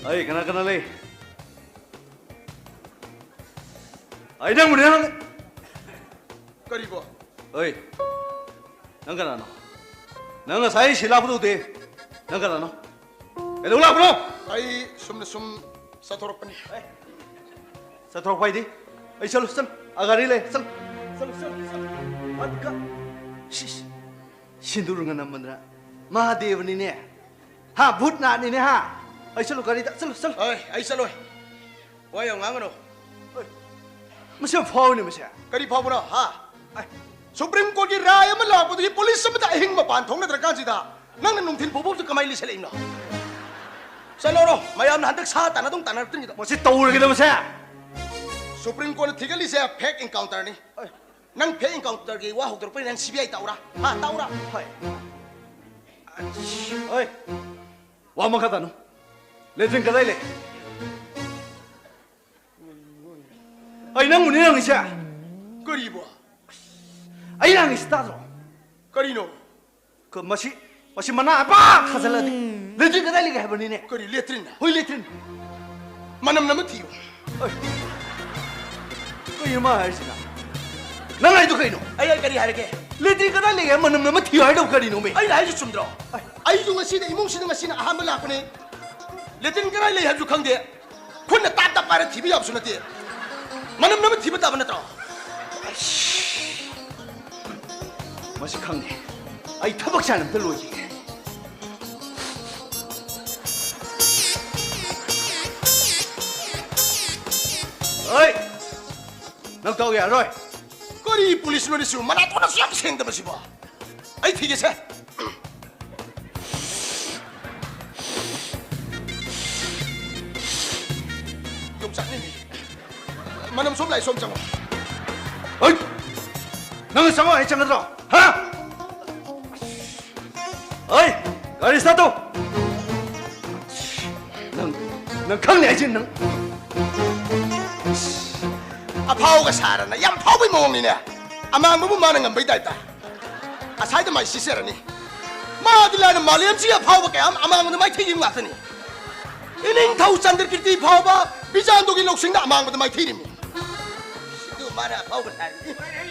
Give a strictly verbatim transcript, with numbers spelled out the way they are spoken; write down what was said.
ꯑꯩ ꯀꯅꯥ ꯀꯅꯥ ꯂꯩ? ꯑꯩ ꯅꯪꯕꯨꯅꯦ ꯍꯪꯉꯦ꯫ ꯀꯔꯤꯕꯣ? ꯑꯩ, ꯅꯪ ꯀꯅꯥꯅꯣ? ꯅꯪ ꯉꯁꯥꯏ ꯁꯤ ꯂꯥꯛꯄꯗꯨꯗꯤ ꯅꯪ ꯀꯅꯥꯅꯣ? ꯀꯩꯗꯧ ꯂꯥꯛꯄꯅꯣ? ꯑꯩ ꯁꯨꯝꯅ ꯁꯨꯝ ꯆꯠꯊꯣꯔꯛꯄꯅꯤ꯫ ꯆꯠꯊꯣꯔꯛꯄ ꯍꯥꯏꯗꯤ? ꯑꯩ ꯆꯠꯂꯨ, ꯆꯠꯂꯨ꯫ ꯑ, ꯒꯥꯔꯤ ꯂꯩ, ꯆꯠꯂꯨ꯫ ꯆꯠꯂꯨ, ꯆꯠꯂꯨ, ꯆꯠꯂꯨ꯫ ꯑꯗꯨꯒ, ꯁꯤꯁ, ꯁꯤꯟꯗꯨꯔꯒ ꯅꯝꯕꯗꯅ ꯃꯍꯥꯗꯦꯕꯅꯤꯅꯦ꯫ ꯍꯥ, ꯚꯨꯠꯅꯥꯊꯅꯤꯅꯦ, ꯍꯥ? ꯑꯩ ꯆꯠꯂꯨ, ꯒꯥꯔꯤꯗ, ꯆꯠꯂꯨ, ꯆꯠꯂꯨ꯫ ꯑꯩ, ꯑꯩ ꯆꯠꯂꯣꯏ꯫ ꯋꯥ ꯌꯥꯝ ꯉꯥꯡꯒꯅꯨ꯫ ꯍꯣꯏ꯫ ꯃꯁꯤ ꯌꯥꯝ ꯐꯥꯎꯏꯅꯦ ꯃꯁꯦ꯫ ꯀꯔꯤ ꯐꯥꯎꯕꯅꯣ, ꯍꯥ? ꯑꯩ꯫ ꯁꯨꯄ꯭ꯔꯤꯝ ꯀꯣꯔꯠꯀꯤ ꯔꯥꯏ ꯑꯃ ꯂꯥꯛꯄꯗꯒꯤ ꯄꯨꯂꯤꯁ ꯑꯃꯇ ꯑꯍꯤꯡ ꯃꯄꯥꯟ ꯊꯣꯛꯅꯗ꯭ꯔꯀꯥꯟꯁꯤꯗ ꯅꯪꯅ ꯅꯨꯡꯊꯤꯜ ꯐꯥꯎꯕꯁꯨ ꯀꯃꯥꯏꯅ ꯂꯤꯁꯜꯂꯛꯏꯅꯣ? ꯆꯠꯂꯣꯔꯣ, ꯃꯌꯥꯝꯅ ꯍꯟꯗꯛ ꯁꯥ ꯇꯥꯟꯅꯗꯧ ꯇꯥꯟꯅꯔꯛꯇ꯭ꯔꯤꯉꯩꯗ꯫ ꯃꯁꯤ ꯇꯧꯔꯒꯦꯗ ꯃꯁꯦ꯫ ꯁꯨꯄ꯭ꯔꯤꯝ ꯀꯣꯔꯠꯅ ꯊꯤꯒꯠꯂꯤꯁꯦ ꯐꯦꯛ ꯏꯟꯀꯥꯎꯟꯇꯔꯅꯤ꯫ ꯑꯩ꯫ ꯅꯪ ꯐꯦꯛ ꯏꯟꯀꯥꯎꯟꯇꯔꯒꯤ ꯋꯥ ꯍꯧꯗꯣꯔꯛꯄꯅꯤ, ꯅꯪ ꯁꯤ ꯕꯤ ꯑꯥꯏ ꯇꯥꯛꯎꯔꯥ? ꯍꯥ, ꯇꯥꯛꯎꯔꯥ? ꯍꯣꯏ꯫ ꯑꯣꯏ, ꯋꯥ ꯃꯈꯥ ꯇꯥꯅꯨ꯫ ꯂꯦꯇ꯭ꯔꯤꯟ ꯀꯗꯥꯏ ꯂꯩ? ꯑꯩ ꯅꯪꯕꯨꯅꯦ ꯍꯪꯉꯤꯁꯦ꯫ ꯀꯔꯤꯕꯣ? ꯑꯩ ꯍꯪꯉꯤꯁꯤ ꯇꯥꯗ꯭ꯔꯣ? ꯀꯔꯤꯅꯣ? ꯀ-, ꯃꯁꯤ, ꯃꯁꯤ ꯃꯅꯥ ꯄꯥꯛ ꯊꯥꯖꯤꯜꯂꯗꯤ꯫ ꯂꯦꯇ꯭ꯔꯤꯟ ꯀꯗꯥꯏ ꯂꯩꯒꯦ ꯍꯥꯏꯕꯅꯤꯅꯦ? ꯀꯔꯤ ꯂꯦꯇ꯭ꯔꯤꯟ? ꯍꯣꯏ, ꯂꯦꯇ꯭ꯔꯤꯟ꯫ ꯃꯅꯝ ꯅꯝꯃ ꯊꯤꯌꯨ꯫ ꯑꯩ, ꯀꯩꯅꯣ ꯃꯥ ꯍꯥꯏꯔꯤꯁꯤꯅ? ꯅꯪ ꯍꯥꯏꯗꯣ ꯀꯩꯅꯣ? ꯑꯩ, ꯑꯩ ꯀꯔꯤ ꯍꯥꯏꯔꯒꯦ? ꯂꯦꯇ꯭ꯔꯤꯟ ꯀꯗꯥꯏ ꯂꯩꯒꯦ? ꯃꯅꯝ ꯅꯝꯃ ꯊꯤꯌꯨ ꯍꯥꯏꯗꯧ ꯀꯔꯤꯅꯣꯃꯤ? ꯑꯩꯅ ꯍꯥꯏꯁꯤ ꯆꯨꯝꯗ꯭ꯔꯣ? ꯑꯩ, ꯑꯩꯁꯨ ꯉꯁꯤꯅ, ꯏꯃꯨꯡꯁꯤꯗ ꯉꯁꯤꯅ ꯑꯍꯥꯟꯕ ꯂꯥꯛꯄꯅꯦ꯫ ꯂꯦꯇ꯭ꯔꯤꯟ ꯀꯗꯥꯏ ꯂꯩ ꯍꯥꯏꯕꯁꯨ ꯈꯪꯗꯦ꯫ ꯈꯨꯠꯅ ꯇꯥꯞ ꯇꯥꯞ ꯄꯥꯏꯔ ꯊꯤꯕ ꯌꯥꯕꯁꯨ ꯅꯠꯇꯦ꯫ ꯃꯅꯝ ꯅꯝꯃ ꯊꯤꯕ ꯇꯥꯕ ꯅꯠꯇ꯭ꯔꯣ? ꯑꯩꯁ, ꯃꯁꯤ ꯈꯪꯗꯦ꯫ ꯑꯩ ꯊꯕꯛꯁꯦ ꯍꯥꯟꯅ ꯑꯝꯇ ꯂꯣꯏꯈꯤꯒꯦ꯫ ꯑꯩ! ꯅꯪ ꯇꯧ ꯌꯥꯔꯣꯏ꯫ ꯀꯔꯤ ꯄꯨꯂꯤꯁꯅꯣꯅꯦ ꯁꯤꯕꯨ? ꯃꯅꯥꯇꯣꯟ ꯑꯁꯨꯛ ꯌꯥꯝ ꯁꯦꯡꯗꯕ ꯁꯤꯕꯣ? ꯑꯩ ꯊꯤꯒꯦꯁꯦ꯫ ꯌꯣꯡꯆꯥꯛꯅꯤꯅꯦ꯫ ꯃꯅꯝ ꯁꯣꯝ ꯂꯥꯛꯑꯦ, ꯁꯣꯝ ꯆꯪꯉꯣ꯫ ꯍꯩꯠ! ꯅꯪꯅ ꯆꯪꯉꯣ ꯍꯥꯏ ꯆꯪꯒꯗ꯭ꯔꯣ? ꯍꯥ? ꯍꯩ! ꯒꯥꯔꯤ start ꯇꯧ! ꯅꯪ, ꯅꯪ ꯈꯪꯅꯤ ꯍꯥꯏꯁꯤ ꯅꯪ꯫ ꯑꯐꯥꯎꯒ ꯁꯥꯔꯅ ꯌꯥꯝ ꯐꯥꯎꯕꯩ ꯃꯑꯣꯡꯅꯤꯅꯦ꯫ ꯑꯃꯥꯡꯕꯕꯨ ꯃꯥꯅ ꯉꯝꯕꯩ ꯇꯥꯏꯞꯇ꯫ ꯑꯁꯥꯏꯗ ꯃꯥꯏ ꯁꯤꯆꯔꯅꯤ꯫ ꯃꯥꯗꯤ ꯂꯥꯏꯅ ꯃꯥꯂꯦꯝꯁꯤꯒꯤ ꯑꯐꯥꯎꯕ ꯀꯌꯥ ꯑꯃ ꯑꯃꯥꯡꯕꯗ ꯃꯥꯏꯊꯤꯈꯤꯕ ꯉꯥꯛꯇꯅꯤ꯫ ꯏꯅꯤꯡꯊꯧ ꯆꯟꯗ꯭ꯔꯀꯤꯔꯇꯤ ꯐꯥꯎꯕ ꯕꯤꯖꯥꯟꯗꯨꯒꯤ ꯂꯧꯁꯤꯡꯅ ꯑꯃꯥꯡꯕꯗ ꯃꯥꯏꯊꯤꯔꯤꯃꯤ꯫ ꯑꯗꯨ ꯃꯥꯅ ꯑꯐꯥꯎꯕ ꯁꯥꯔꯤꯅꯤ꯫